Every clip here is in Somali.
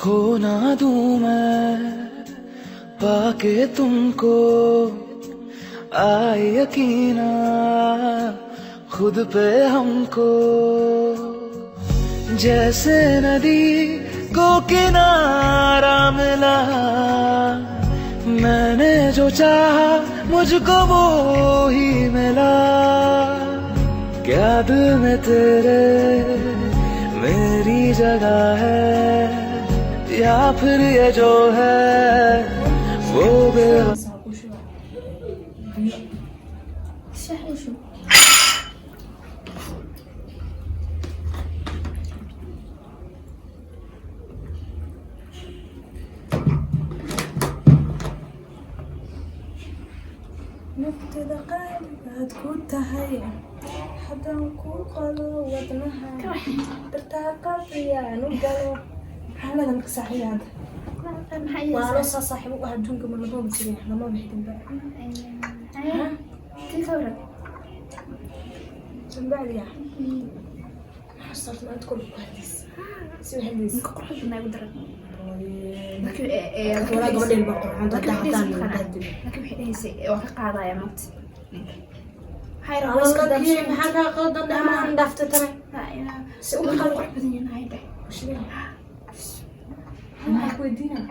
खो ना दूं मैं पाके तुमको, आए यकीना खुद पे हमको। जैसे नदी को किनारा मिला, मैंने जो चाहा मुझको वो ही मिला। क्या दिल में तेरे मेरी जगह है, या फिर ये जो है वो बे Shaah u shub. Naftada qaali baad ku tahay, haddaan kuu qalo wadnaha dartaa qalbiyaan u galo. Maxaa leedahay marka saaxiibaada? Maxaa Waa loo saa saaxiibo u ah adduunka, ma lamaba jirin, lamaba xidhinba. Tii ka waran. Sambacdiya maxaa sababta maanta kor ku hadlaysa si u hadlaysa? Ninka quruxda badnaa igu daran. Walaa gabadheen baa qurxoon dadka haddaan lagu bahdilo. Laakiin waxay dhahaysay waa ka qaadaya maanta ninka. Waxay Walaalkii, maxaa kaa qaldan? Dhamahan dhaaftay tane si u qurux badan yahay dheh. Maxaa ku weydiinaa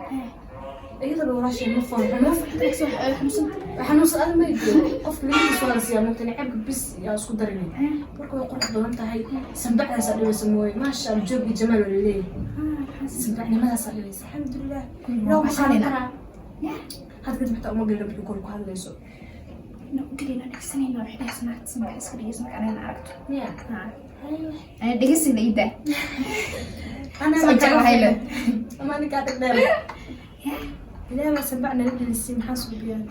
iyadaba? Walaashay ma foolxumo. Xanuunsan. Xanuunsan aad ma jiro, qofka labadiisa waa la siiyaa mugta necabka bis yaa isku darinay. Marka way qurux badan tahay, sambacdaasaa dhibaysa mooye. Maasha Allah, joog iyo jamaal waa laleeyahay, sambacnimadaasaa dhibaysa. Alxamdulilah, ilaa ku qaadan karaa had kadib xitaa uma gelin markii kor ku hadlayso. Gelina dhegsanayna, waxay dhahaysa naagta sanbax iska dhegeyso marka anigana aragto. Ya. Ana dhegeysayna ida. Anaa Soo jeclahay le. Ama ninkaa dhagdheer ilaahay baa sambac nala gelisay, maxaa suubiyaa?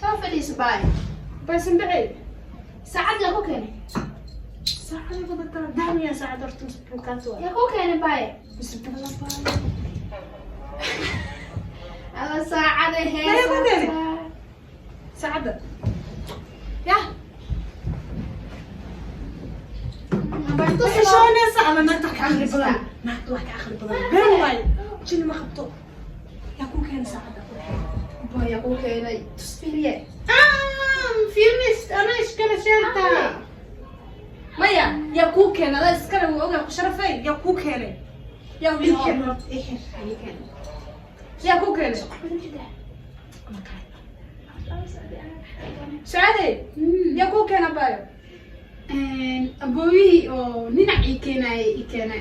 Soo fadhiiso baay. Bay sambacey. Saacad yaa ku keenay? Saacada badataa dahmiyaa saacad horta mise bulkaat waa? Yaa ku keenay baay? Mise Alla saacada. Yaa ku keenay? Heesa. Saacadda yah xishoonaysa ama naagta wax ka aqli badan, naagta wax ka aqli badan been waayo, jini ma qabto. Yaa ku keenay saacadda? Baay yaa ku keenay? Tus fiiriye. Fiirnis ana iskala sheegtaa. Maya, yaa kuu keenay? Adaa iskale wuu ogaa ku sharafay. Yaa kuu keenay? Yaa ii keenay? Yaa kuu keenay? Sacaadey, yaa kuu keenay baayo? Aboobihii oo ninac ii keenaayay ii keenay.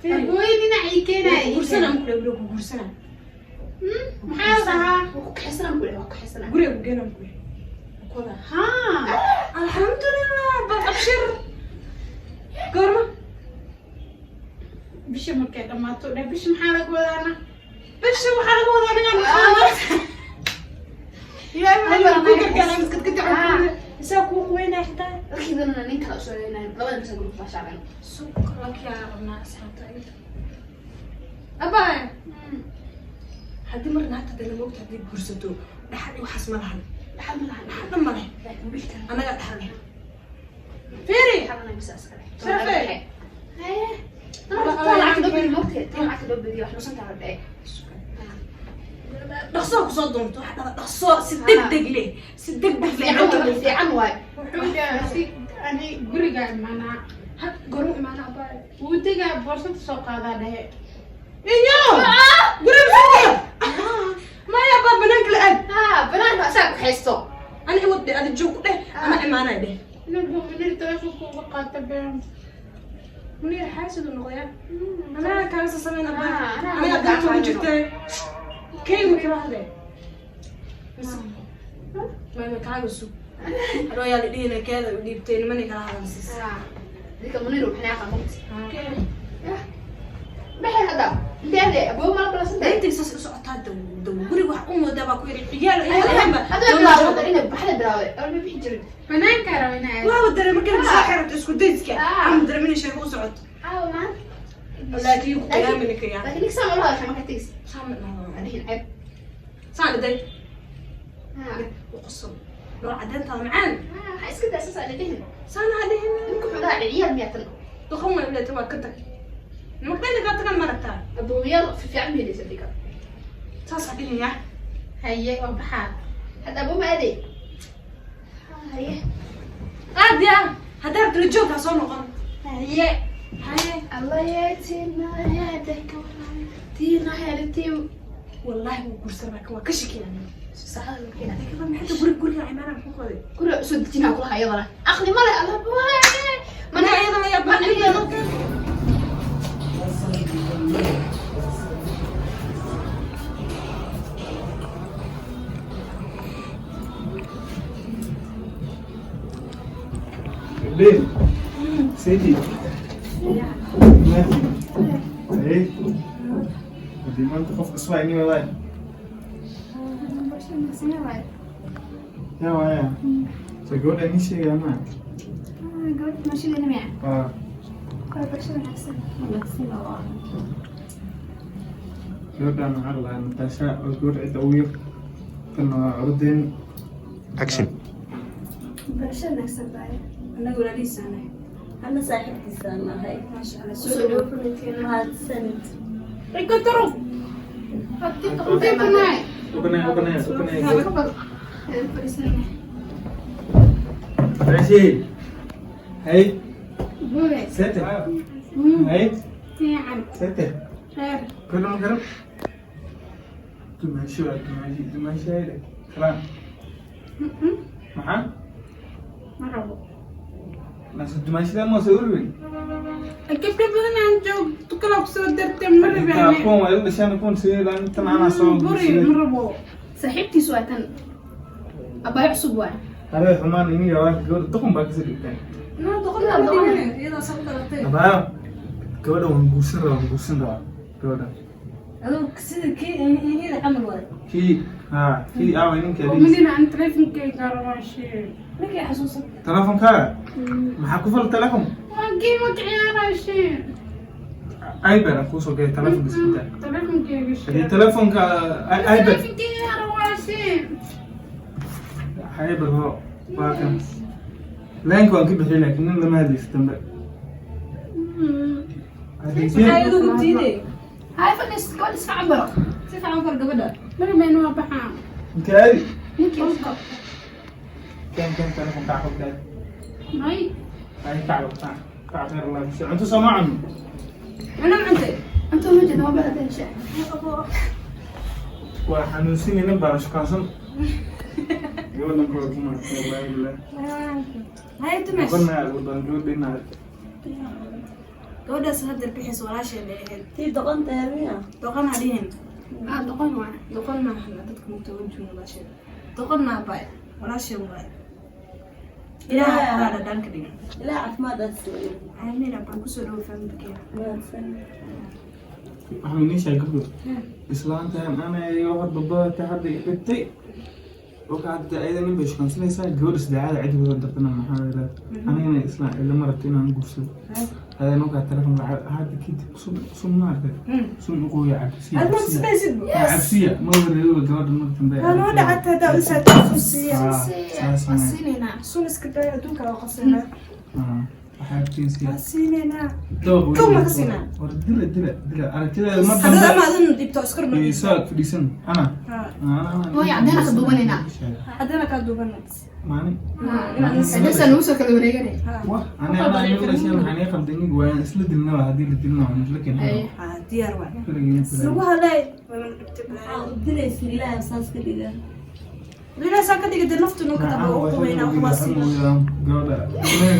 Aboobihii ninac ii keenaayay ii Guursana keenay. ma kule guriga ku guursana? Maxaa la dhahaa? Waa ku kaxaysanaa ku leh, waa ku kaxaysanaa. Guriga ku geena ma kule kuwada? Haa. Alxamdulilah, bal abshir. Goorma? Bisha markay dhammaato dheh. Bisha maxaa laga wadaana? Bisha waxaa laga wadaa anigaan Ilaahay Adiga ku maxaa gargaaraa miskad ka jacal isaa kuu quweynaya xitaa. Laakiin nin kale usoo leynaayo labada mise group baa shaacan. Suuq lakiyaa rabnaa asxaabta abaa. Haddii marna hata dee lama ogta haddii guursato dhaxal iyo waxaas ma lahan. Dhaxal ma lahan. Dhaxal dhan ma leh. Laakiin wiilkan Annagaa dhaxal leh, fiiri. dhaxal anaga bisa iska leh. Sharafey. Haye. Tan lacagta loo badiyo moogtee, tan lacagta loo badiyo wax nuusan tahay dheh. Dhaqso kusoo doonto waxa dhada, dhaqso, si deg deg leh, si deg deg leh. Fiican waay, fiican waay. Wuxuu dhahaa si ani guriga imaanaa. Had goormu imaana abaa? Wuu tegaa, boorsada soo qaadaa dhehe. Iyo guriga soo maya baa banaanka la aad. Ha, banaanka asaga ku haysto. Ani iwad dheh, adi joog ku dheh ama imaanaya dheh. Ninku Munir telefonka uga qaata been. Munir xaasid uu noqdayaa, anaa kaasa sameyn abaa. Anaa anaga danta ugu jirtay kayga kala hadlay mayma kaaga sug hadhow yaa la dhihina keeda u dhiibtay nimanay kala hadlan siis. Ha. Ninka Munir uu xanaaqa moogtee. Maxay hadda? Intee ade aboo mala balasantay? Intay saas u socotaa daw daw guriga wax u moodaa baa ku yidhi ciyaal Hadda bilaawday inay baxda bilaawday. Awal ma bixi jirin. Banaanka raba inaa aado. Waaba dareema markay soo xirato isku dayska Ah. ama dareema inay sheeko u socoto. Caawa maanta. Laakiin ku qiyaami ninka yaa. Laakiin ninka saan ula hadashay marka tegis. Saan Adihin ceeb. saan iday Ha. u qosol. Dhul caddeyntaada macaan. Waxaa iska daa saas dhihin. Saana ha dhihin. Ninka wuxuu dhahaa ciyaal miyaa tan? Duqan way uleeta waa ka tag. Nimanka dhan kaa tagan maragtaa. Addoomayaal fiican ma helaysa dhiga. Saas ha dhihin yaa. Haye, waa baxaa. Hadda abuu ma aaday? Haye. Aad yaa. Haddaa rabto la joog ha soo noqon. Haye. Haye. Allah yeetina heedaka tiina helitim. Wallaahi wuu guursan laakiin waa ka shakiyaa. Saacada lagu keenaa. Maxay guri guriga cimaana muxuu qoday? Guriga usoo dejinaa kulaha iyadana. Aqli ma leh Allah buuhaye. Mana iyadana yaa baa. Lin, Sadie. Hey. Haddii maanta qofka iswaa ini walaay. Ya waaya. So gabadha ini sheegaya ma? Ah. Gabadhan waxaa la dhahaa Natasha, waa gabadh cidda ugu yar. Tan waa curdeen. Action. Annaga walaalihiisaanahay. Ana saaxiibtiisaan nahay. Maasha Allah. Soo dhawo. Mahadsanid. Ubanaya, ubanaya, ubanaya. Natasha. Hey. Sete. Hey. Sete. كله مجرب تمشي ولا تمشي تمشي هيدا سلام maxaa mase dumaashida ma soo urwin. Gabdho badan aan joog tukala ku soo dartay ma rabaan. Kuwan waa igu dhashaan kuwan sidee laan tan anaa soo Buri ma rabo. Saaxiibtiis waa tan. Abaay cusub waa. Hare xumaan iniga waa gabadha doqon baa kasoo dhigteen. No, doqon ma dhihin. Iyadoo soo dhalatay. Abaayo, gabadha waan guursan rabaa, waan guursan rabaa gabadha. Adigu sida kii iyada camal waay. Kii haa kii aawa ninka Oo midina aan taleefankayga rabaa shee. Ninkii xasuusan. Telefonkaaga maxaa ku fal telefon? Waan game ka ciyaaraa shee. iPad aan kuusoo galay telefonka iska daa. Taleefankayga shee. Hadii telefonka iPad. Taleefankayga rabaa shee. iPad ho waa kan. Leenka waan ka bixiyay laakiin nin lama hadlayso dambe. Maxaa iyadu ku diiday? Haye fadhis gabadha iska cabaro. Si fiican u kor gabadha. Marmeen waa baxaa. Intee aadi? Ninkii cusub. Kan kan telefon kac ku daa. May. Ay kac kac kac khayr Allah. Si cunto soo ma cuno. Cunno ma cuntay? Cunto ma jeedo ma baratay insha. Waa xanuunsanayna baa shukaansan. Gabadhan kula kuma wallahi billah. Haye tumash. Noqonaya ugu badan gabadha inaad Gabadhaas hadda bixis walaashay bay ahayd. Tii doqonta miya? Doqon ha dhihin. Ah doqon waa. Doqon maaha dadka mugta wajiga walaashay. Doqon maaha baay. Walaashay waay. Ilaahay baa dhadhan ka dhigay. Ilaah caafimaad aad siiyo. Aamiin baan kusoo dhawo faamilkeena. Mahadsanid. Waxaan inii sheegay gabdho. Islaantan anayo hadda badata hadda i dhigtay. Oka hadda ayada nin bay shukaansanaysaa gabadha saddexaad cid wada dartana maxaa yeelay anigana islaan ilama rabto inaan guursado. Haddana okaa telefon lacag hadda kadib sun sun ma aragtay sun u qooya cabsiya. Aad ma tusinaysid? Cabsiya ma wareego gabadha marka dambe. Waa noo dhacatay haddaa u saatay sun siiya. Saas Waa siinaynaa. Sun iska daaya adduunka waa qasanaa. Waxaa agtiinsiya. Waa siinaynaa. Doob Kow ma ka siinaa? War dila dila dila aragtidaada mar Haddana dambe. ama adin dhibto iskor ma. Isaad fadhiisan ana. Hooyo caddeena ka duubanaynaa. Haddana kaa duuban. Maalin. Caddeesa nagu soo kala wareeganay. Wah, ana ana aniga dhashay waxaan ii qabtay aniga waan isla dilnaba haddii la dilna waan isla keenay. Haa diyaar waay. Weligeen ku Lagu halay. Waa dhibtay. Maxaa u dilaysa Ilaah saas ka dhiga. Ilaahay saan ka dhigay dee naftu noo ka tabo oo qubayna wax waa siinaa. Gabadha.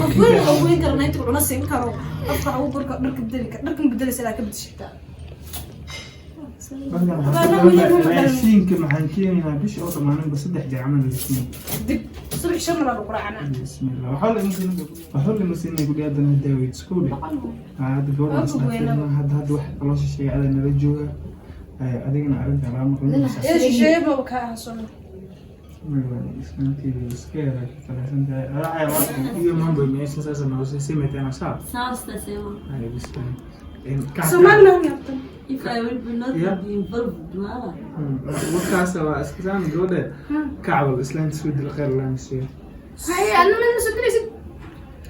Qof weyn oo weyn karana inta cuna siin karo. Afka ugu burka dharka bedeli kar dharka bedelaysa ilaa ka bedeshataa. Raashinka maxaan keenaynaa bisha oo dhamaaninba 3 jeer camal raashin. Dib subax shan mar baa quraacana. Bismillah. Waxaa la masiinay guriga haddana daaweyd iskool. Hadda gabadha isla hadda hadda wax caloosha sheegay adaa nala jooga. Adigana arrinta laa maqlin. Ee shisheeye baa ka ahaaso. Saasta seema. Soomaalina ma yaqaan. If I will be not Yeah. be involved, ma. Markaas waa iska saan gabadha kacbal islaanta soo dil khayr la siiyo. Haye, adna ma soo dilaysid.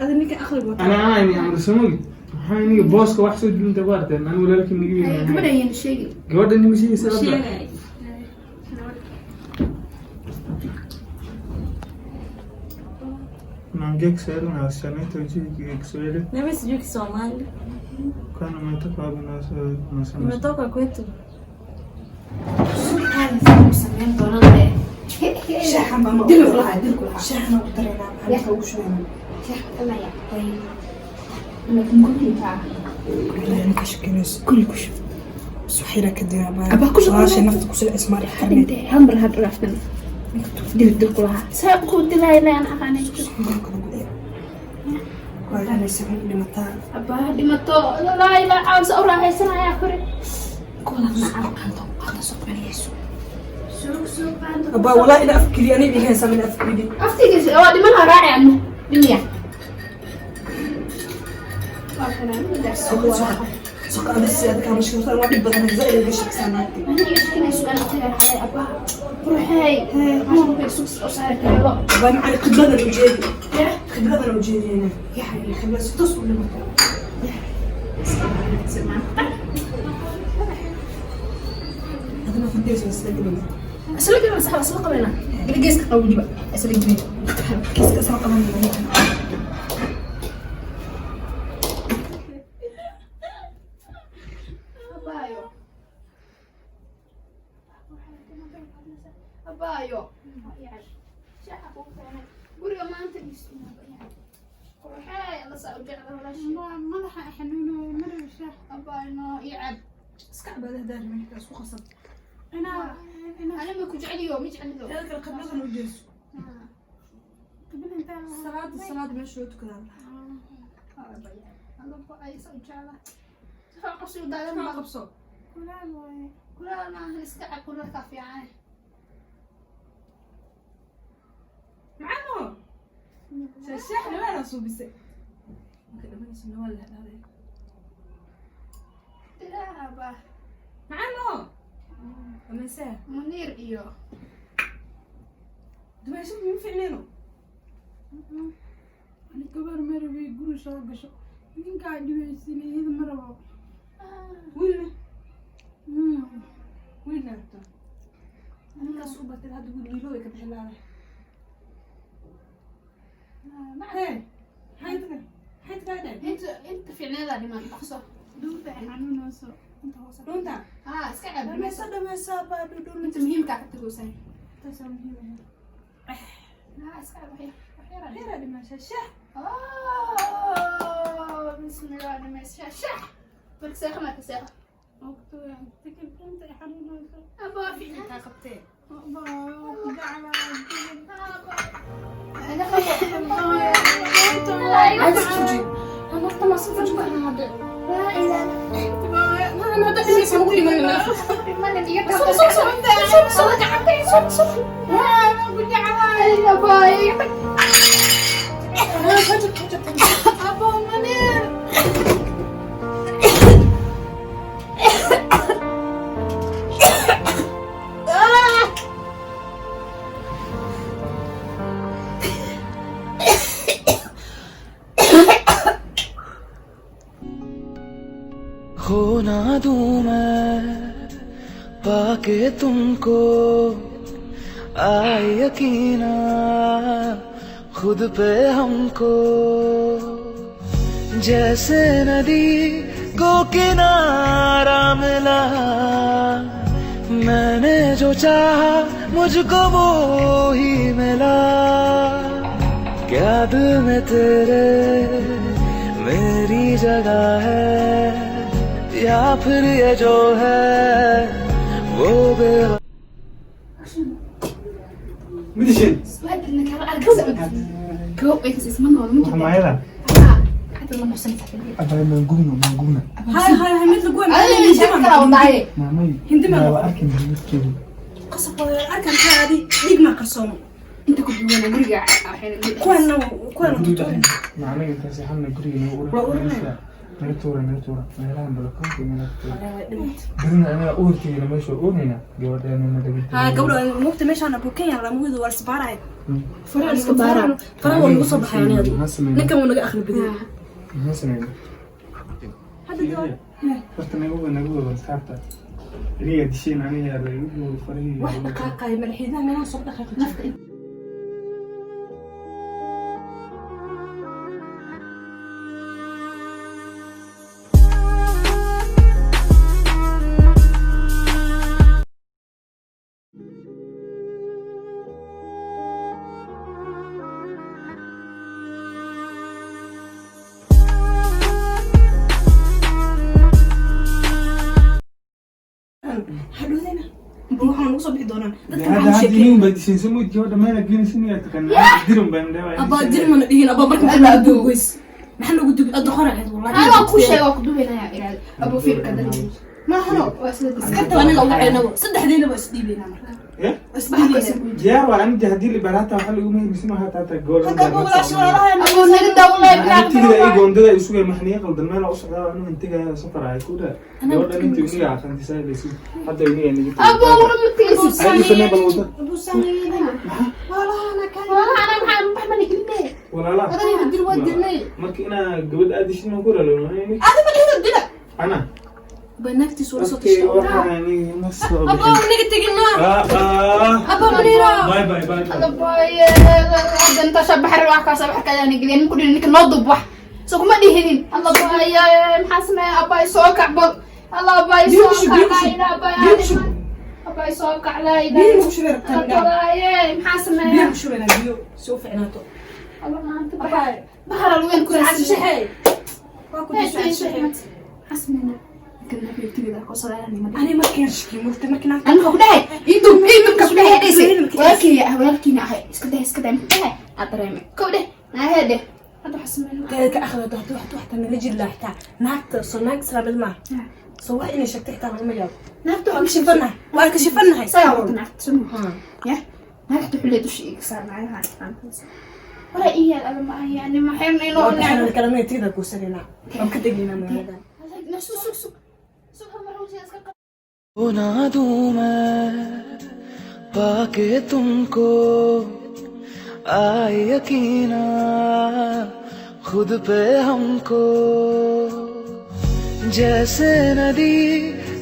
Ada ninka aqliga wata. Ana ana ini amr samogi. Maxaa iniga booska wax soo dilinta ku arteen ani walaalkii niga Haye, weyn. gabadha ayaan sheegin. Gabadha nima sheegaysa hadda. Sheegay. Naongea Kiswahili na wasichana wetu hawajui Kiswahili. Mimi sijui Kisomali. Kwani umetoka wapi na unasema? Nimetoka kwetu. Sultaan sameyn doonaan dee. Shaaxan baa ma Dil kulahaa, dil kulahaa. Shaaxan ugu dareynaa maxaa marka ugu shubaynaa. Shax tamaya. Ama kumkulintaa. Wallahi ka shakinayso kulli ku shub. Suxira ka dira baa. Abaa ku shub. Walaashay nafta ku silcis ma dhex karneed. Intee hal mar had dhaaftan. Dil dil kulahaa. Saa ku dilay laan aqaanay. Waa inaysan u dhimataa. Abaa dhimato. Laa ilaa caawsa u raaxaysanayaa kore. Kulan qaanto qaanto soo qabanayso. Suug suug qaanto. Abaa wallahi ila afkili aniga iga haysaa min afkili. Aftigiisa waa dhiman raaci adna. Dhimiya. Waa kanaan Suqa suqa. Suqa adis aad ka mashquulsan waa dhib badan zaid uga shaqsan naagti. Aniga shakinayso aan tagay xalay abaa. Ruuxay. Maxaa ku suug soo saari karo. Abaa macali qibladan u jeedi. Ya. Qibladan u jeediyena. Ya xabiibi qibla si toos u dhimataa. Adana fadhiis waa sida dhiman. Isla gelin sax isla qabayna. Geeska qawjiba isla gelin. Kiiska soo qabanaya. Abayo. Abayo. Guriga maanta quruxay la saa u jecla walaashay. Madaxa xanuuno marab shaah. Abayo no ii cab. Iska cabaadaha daarima ninka isku qasab. Inaa inaa Anima ku jeceliyo ma jeceliyo. Teeda kale qibladan u jeeso. qibla intaa Salaada salaada meesha loo tukadaa. Ay saa u jecla. Qabsi u daadan Ma ba. qabso. Kulaal waaye. Kulaal maahan iska cab kulaalka fiican. Macano. Shaah dhawaana suubisay. Marka dhamanayso nawal la dhahday. Dilaa abaa. Macano. Dhamaysaa. Muniir iyo Dumaasho ma fiicnayno. Ani gabar ma rabay guri soo gasho. Ninkaa dhibaysin iyada ma rabo. Wiilna. Wiilna rabto. Ninkaas u batay hadda wiil wiilo way ka bixin lahayd. Hee. Maxay tahay? Maxay tahay? inta inta fiicneeda dhiman dhaqso. Dhuunta ay xanuunayso. Inta hoose. Runta. Haa iska cab. Dhamayso dhamayso baa dhudhun. Inta muhiimkaa ka tagoosan. Intaasaa muhiim ah. Haa iska cab wax yar. Wax yar aa dhiman. Heera dhimasho shaah. Oh, bismillah dhimays shax shax. Marka seeqa marka seeqa. Ogto takin dhuunta ay xanuunayso. Abaa fiicnaa. Taa qabtee. Abaa ku jeclaa. Ana qabo. Ana ma soo fadhiyo. La ilaha. Ana hadda dhimaysa ugu dhimanana. Dhimanan iga taa. Soo soo soo soo gacanta soo soo. Ku jeclaa. Abaa iga tag. Abaa Muniir. खो ना दूं मैं पाके तुमको आए यकीना खुद पे हमको जैसे नदी को किनारा मिला मैंने जो चाहा मुझको वो ही मिला क्या दिल में तेरे मेरी जगह है या फिर ये जो है वो बे Midishin. Waa dilna kala argasa. Koob ay kasii nool ma jirto. Maayada. Gacanta la nuxsan tahay. Abaa maangubna maangubna. Hay hay hay mid lagu Adiga shaka kala wadaay. Maamay. Hindi ma Waa arkin midkeedu. qasab waa arkan maxaa adi dhiig ma qarsoomo. Inta ku duwan guriga waxay Kuwana kuwana Guriga. Maamay inta seexanna guriga nagu Waa urinaya. Naga tuura, naga tuura. Meelahan balakoonka iyo meelaha tuura. Berina anaga uurkeena meesha oonayna gabadheena naga Ha, gabadha mugta meeshaan abu Kenya lamugeedu waa isbaaraya. Faraha iska baaraan. Faraha waa lagu soo baxay aniga. Maxaa sameynaa? Ninkan wuu naga akhri badiyay. Maxaa sameynaa? Horta naga wada, naga wada saarta. Aniga disheen, aniga lagu farihii. Wax dhaqaaqaya madaxiidaha meelaha soo dhaqaaqay. Hadhoodayna waxaan ugu soo bixi doonaan dadka Hadda waxaan u hadda sheekeyn. nin baa disheen soo mood gabadha meel geenaysa miyaa taqaanaa? Dirin baan leeyahay. Abaa dirmana dhihin abaa marka maxaa noogu duugays? Maxaa noogu duugay? Adda qora ahayd wallahi. Anaa ku sheeg waa ku duwinayaa iraad. Abu fiirka darbi. Ma hano waa sida Askarta waa anaga ugu ceynabo. Saddexdeena waa isdhiibeynaa marka. Eh? Isdhiibeynaa. Diyaar waa aniga haddii la baraata waxa lagu mehermisin waxaa taata gool. Abu naga daawlay bilaa. Tigida ay goondada ay sugay maxniya qaldan meel u socdaa anu intiga safar ay ku dhaa. Gabadha intii uniga aqantisaa laysu. Hadda uniga niga. Abu wara mutiis. Ay samee bal wada. Abuu sameeyay. Walaana kan. Walahi ana maxaa wax ma nigilne. Walaala. Odayga dil waa dilnay. Marka inaa gabadha aad dishin ma ku ralo. Adiga ma dhihin dila. Ana. Banaagtiis wala soo Okay, tashtaa. waxaan ma soo Abaa naga tegin ma. Ah ah. Abaa Munira. Bye bye bye. Alla baaye hadda inta shabaxar wax ka sabax ka yani gelin ku dhinin ninka noo dub wax. Soo kuma dhihinin. Alla baaye maxaa sameeyaa abaa soo kacbo. Alla baaye soo Biyo ku shub, biyo kac. ku shub. Laa ilaaha baaye. Biyo ku shub. Abaa soo kac laa Biyo ilaaha. ku shubay rabtaa Alla midhaan. baaye maxaa Biyo sameeyaa. ku shubaynaa biyo si u fiicnaato. Alla maanta baxar baxar alween ku Sacad shaxee. Waa ku Maxaa dishay shaxee. sameynaa? Kan nabi tigida ko salaam ma Ani markaan shiki murta markaan أنا بقول لها يدوم يدوم كسر لها ديسي ولكن ولكن أخي اسكت ده اسكت ده ده أطريم كوده ما هذا هذا حسن منه ka akhrido haddii wax wax tan la jiri lahaa xitaa naagta soo naag islaamid maaha soo wax inay sheegtay xitaa lagama yaabo. نافته Waan ka shifanahay, waan ka shifanahay. ساعة نافته سمو يا نافته حلي دوش إكسار معها ولا إيه أنا ما يعني ما حين إنه Waan ka kalanay tigida guursanayna waan ka tegaynaa magaalada. نفسه سوق سوق سوق هم روزي أسكت ना दूं मैं पाके तुमको आए यकीना खुद पे हमको जैसे नदी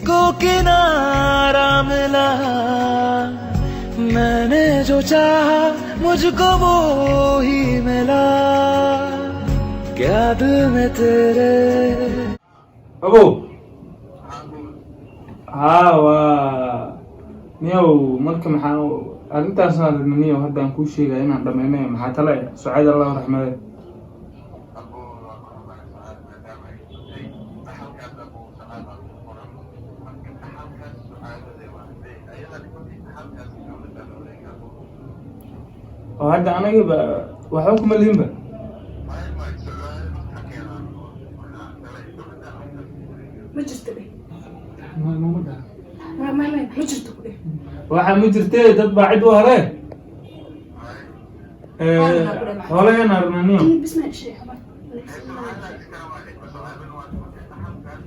को किनारा मिला मैंने जो चाहा मुझको वो ही मिला क्या दिल में तेरे Abo. Haa waa niyow marka maxaa arrintaasna rabna niyow hadda aan kuu sheegaya inaan dhammaynayo maxaa tale sucayd allahu raxmade. Oo hadda anagiba waxba kuma lihinba. Ma jirto dheh. Ma dhaha. Ma ma ma ma jirto ku dheh. Waxaa ma jirtee dad baa cid u haree. Xoolaheen arna niyow. بس ما شيء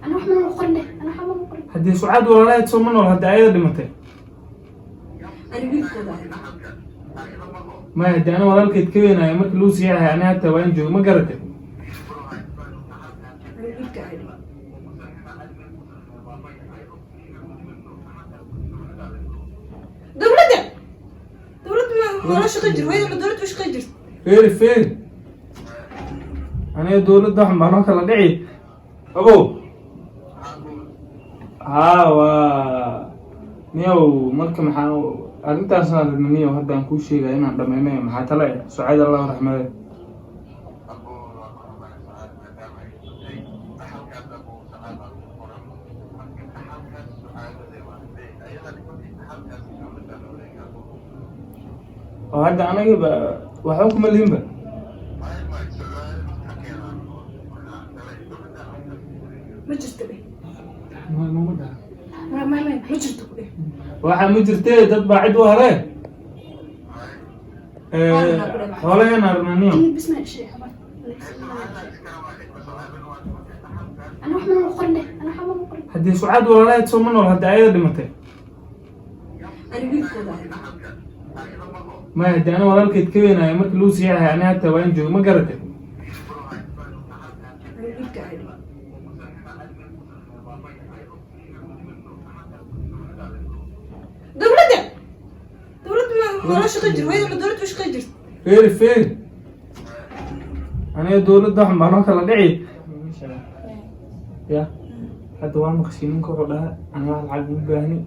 أنا وحنا مقرنة أنا وحنا مقرنة Haddii sucaad walaalahayd soo ma nool hadda ayada dhimatay. Ani wiilkooda ahay. Maya haddii ana walaalkeed ka weynayo markii luu siixahay ani hataa waa in joogo ma garatay. Ani wiilka ahay. Dowladda dowladda ma wala shaqo jir wayda ma dowladda u shaqo jirto. Feeri feeri aniga dowladda waxan baa noo kala dhici. Abow. Haa waa niyow marka maxaa arrintaasna rabna niyow hadda aan kuu sheegaya inaan dhammaynayo maxaa tale sucayd allahu raxmade. Oo hadda anagiba waxba kuma lihinba. Ma jirto dheh. Ma dhaha. Ma ma ma ma jirto ku dheh. Waxaa ma jirtee dad baa cid u haree. Xoolaheen arna niyow. بس ما شيء Ana wax ma lagu qorin dheh, ana wax ma lagu qorin. Haddii Sucaad walaalahayd soo ma nool haddii ayada dhimatay? Ani wiilkooda ahay. Maya, haddii ana walaalkeed ka weynayo, markii lagu siixahay ani hataa waa in joogo, ma garatay? Ani wiilka ahay. Dowladda ma la shaqayn jir hooyada, ma dowladda u shaqayn jirta? Feeri, feeri, aniga dowladda waxan baa noo kala dhici ya. Hadda waa maqashay ninka wuxuu dhahaa: "Ana wax lacag uma baahni,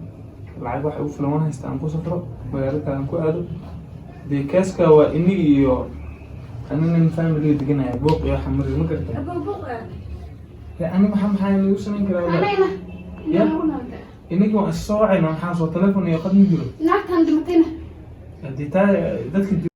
lacag wax ugu filan waan haysta aan ku safro, magaalo kale aan ku aado." Dee kaaska waa inigi iyo ani nin family deganaya, buuq iyo waxa mari, ma garatay? Ya, ani maxaa nagu samayn karaa walaal? Anagana Ya. nagu nabada. Inigi waan is soo wacayna, maxaa soo telefoon iyo qad ma jiro. Naagtan dhimatayna. Haddii taa dadka.